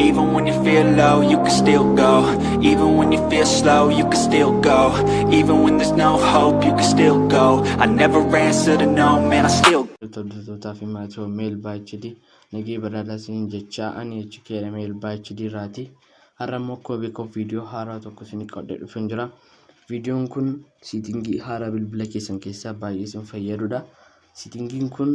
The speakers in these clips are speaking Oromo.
Even when you feel low, you can still go. Even when you feel slow, you can still go. Even when there's no hope, you can still go. I never answer to no, man, I still Hordoftoota fi maatii Meelbaa HD nagee badhaadhaa isiniin jechaa ani HKdha Meelbaa HD irraati. Har'a immoo akkuma beekamu viidiyoo haaraa tokko isinii qabadhee dhufeen jira. Viidiyoon kun setting haaraa bilbila keessan keessaa baay'ee isin fayyadudha. Settingiin kun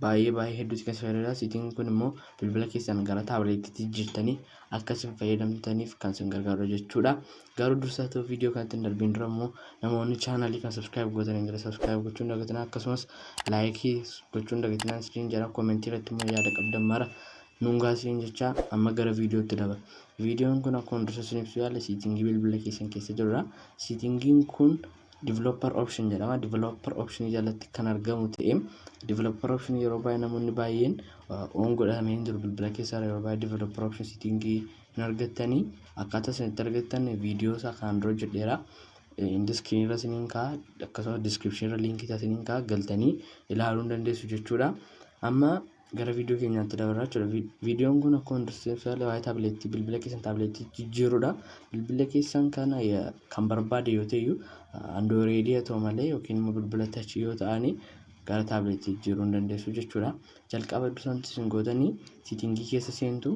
baay'ee baay'ee hedduutti kan isin fayyadudha. Settingiin kun immoo bilbila keessan gara taableetiitti jijjiirtanii akka isin fayyadamtaniif kan isin gargaaru jechuudha. Garuu dursaa ta'u viidiyoo kanatti hin darbiin dura immoo namoonni chaanaalii kan subscribe gootanii gara subscribe gochuun dagatinaa, akkasumas like gochuun dagatinaa isiniin jedha. Comment irratti immoo yaada qabdan mara nuun gaasiniin jecha amma gara viidiyootti daba. Viidiyoon kun akkuma dursa isin ibsu yaala setting bilbila keessan keessa jirudha. Settingiin kun developer option jedhama. Developer option jalatti kan argamu ta'ee, developer option yeroo baay'ee namoonni baay'een on godhamee hin jiru bilbila keessaa. Yeroo baay'ee developer option setting hin argattanii. Akkaataa isin itti argattan viidiyoo isaa kanaan dura hojjedheera. End screen irra isiniin kaa'a, akkasumas description irra link isaa isiniin kaa'a, galtanii ilaaluu hin dandeessu jechuudha. Amma gara viidiyoo keenyaatti dabarraa jechuudha. Viidiyoon kun akkuma dursa ibsu waa'ee taabileetii bilbila keessan taabileetii jijjiiruudha. Bilbila keessan kana kan barbaade yoo ta'e, Android haa ta'u malee yookiin immoo bilbila touch yoo ta'ani, gara taabileetii jijjiiruu hin dandeessu jechuudha. Jalqaba dursa isin gootanii setting keessa seentu.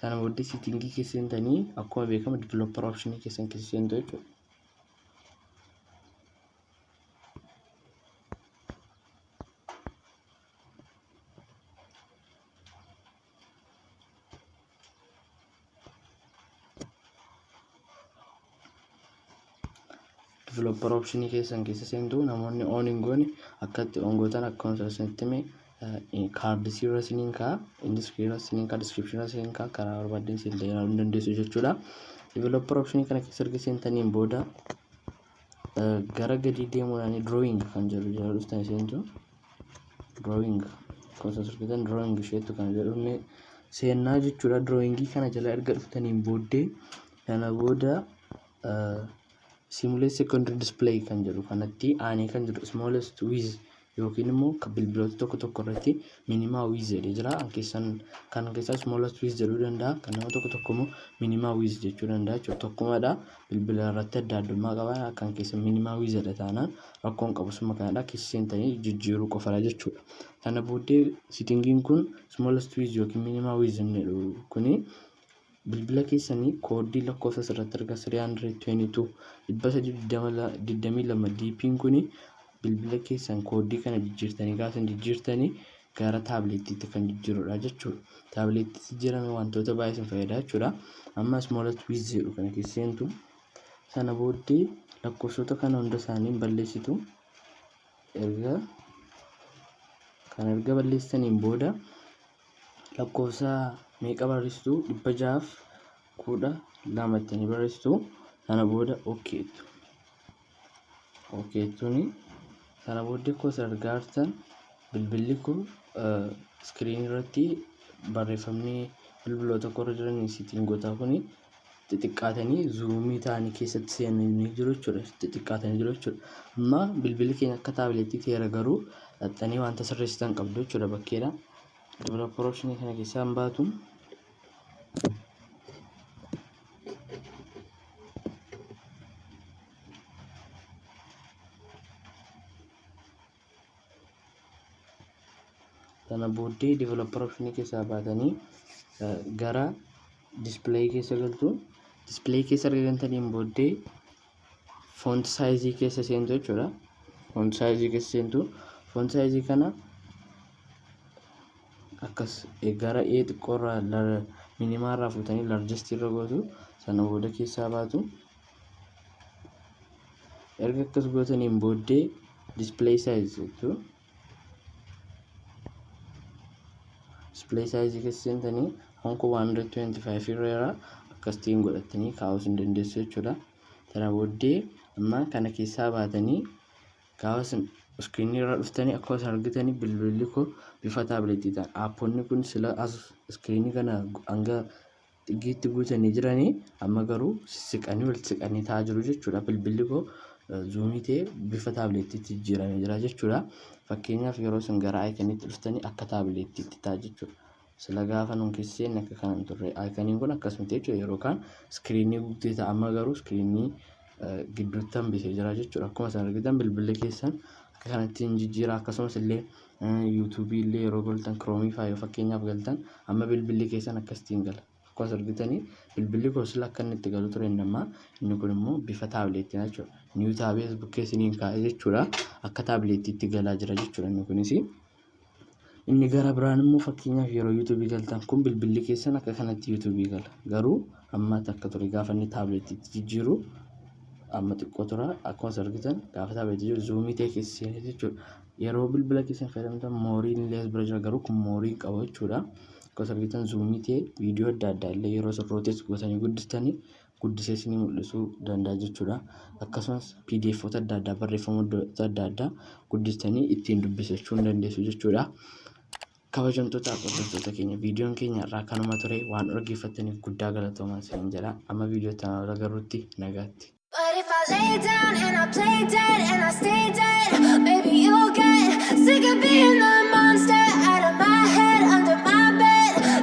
Sana booddee setting keessa seentanii akkuma beekamu developer option keessan keessa seentu jechuudha. Developer option keessan keessa seentu. Namoonni on hin goone akka itti on gootan akkuma isinitti hime card irra isiniin kaa'a, end screen irra isiniin kaa'a, description irra isiniin kaa'a, karaa barbaaddan isin ilaaluu hin dandeessu jechuudha. Developer option kana keessa erga seentaniin booda gara gadii deemuudhaan drawing kan jedhu jala dhuftan seentu. Drawing akkuma isin argitan drawing isheettu kan jedhu seennaa jechuudha. Drawing kana jala erga dhuftaniin booddee kana booda simulate secondary display kan jedhu kanatti aanee kan jedhu smallest width yookiin immoo bilbiloota tokko tokko irratti minimum width jedhee jira. Keessan kan keessaa smallest width jedhuu danda'a. Kan nama tokko tokko immoo minimum width jechuu danda'a jechuudha. Tokkumadha. Bilbila irratti adda addummaa qaba. Kan keessa minimum width jedha taanaan rakkoon qabu suma kanadha. Keessa seentanii jijjiiruu qofadha jechuudha. Kana booddee settingiin kun smallest width yookiin minimum width inni jedhu kuni bilbila keessanii koodii lakkoofsa asirratti argaa 322 322 DP'n kuni bilbila keessan koodii kana jijjiirtanii gaafa jijjiirtanii gara taabileetiitti kan jijjiirudha jechuudha. Taabileetiitti jijjiirame wantoota baay'ee isin fayyada jechuudha. Amma smallest width jedhu kana keessa seentu. Sana booddee lakkoofsota kana hunda isaanii balleessitu. Erga kan erga balleessitaniin booda lakkoofsa meeqa barreessitu? 612 jettanii barreessitu. Sana booda okay jettu. Okay jettuuni sana booddee akkuma isin argaa jirtan bilbilli kun screen irratti barreeffamni bilbiloota tokko irra jiran settingoota kun xixiqqaatanii zoom ta'anii keessatti seenanii jiru jechuudha. Xixiqqaatanii jiru jechuudha. Amma bilbilli keenya akka taabileetii ta'eera, garuu dhaxxanii wanta sirreessitan qabdu jechuudha bakkeedha. Developer option kana keessaa hin baatu. Sana booddee developer option keessaa baatanii gara display keessa galtu. Display keessa erga galtaniin booddee font size keessa seentu jechuudha. Font size keessa seentu. Font size kana akkas gara A xiqqoorraa minimal irraa fuutanii largest irra gootu. Sana booda keessaa baatu. Erga akkas gootaniin booddee display size jettu. Display size keessa seentanii hanko 125 irra jira, akkasitiin godhattanii kaa'uus hin dandeessu jechuudha. Sana booddee amma kana keessaa baatanii gaafa isin screen irra dhuftanii akkuma isin argitanii bilbilli koo bifa taabileetii ta'an aapponni kun sila as screen kana hanga xiggiitti guutanii jiranii amma garuu sissiqanii walitti siqanii taa'aa jiru jechuudha. Bilbilli koo zoom ta'ee bifa taabileetiitti jijjiiramee jira jechuudha. Fakkeenyaaf yeroo isin gara iconiitti dhuftanii akka taabileetiitti ta'a jechuudha. Sila gaafa nuun keessa seenne akka kana hin turre. Iconiin kun akkas miti jechuudha. Yeroo kaan screenii guutee ta'a. Amma garuu screenii gidduutti hambisee jira jechuudha. Akkuma isin argitan bilbilli keessan akka kanatti hin jijjiira. Akkasumas illee YouTubeii illee yeroo galtan, Chromeii fa'aa yoo fakkeenyaaf galtan, amma bilbilli keessan akkasittiin gala. Akkuma argitanii bilbilli kun sila akka inni itti galu ture inni ammaa, inni kun immoo bifa tabletii jechuudha. New tabii as bukkee isiniin kaa'e jechuudha. Akka tabletiitti galaa jira jechuudha inni kunis. Inni gara biraan immoo fakkeenyaaf yeroo YouTubeii galtan kun bilbilli keessan akka kanatti YouTubeii gala. Garuu amma akka ture gaafa inni tabletiitti jijjiiru amma xiqqoo tura. Akkuma argitan gaafa tabletii jiru zoomii ta'e keessa seenee jechuudha. Yeroo bilbila keessan fayyadamtan moreiin illee as bira jira, garuu kun moreii qaba jechuudha. Akkuma argitan zoomii ta'e viidiyoo adda addaa illee yeroo isin rotate gootanii guddistanii guddisee isinii mul'isuu danda'a jechuudha. Akkasumas PDFoota adda addaa, barreeffamoota adda addaa guddistanii ittiin dubbisachuu ni dandeessu jechuudha. Kabajamtoota hordoftoota keenya, viidiyoon keenya irraa kanuma ture. Waan dhaggeeffattaniif guddaa galatoomaa isiniin jedha. Amma viidiyoo itti aanu agarrutti nagaatti. But if I lay down and I play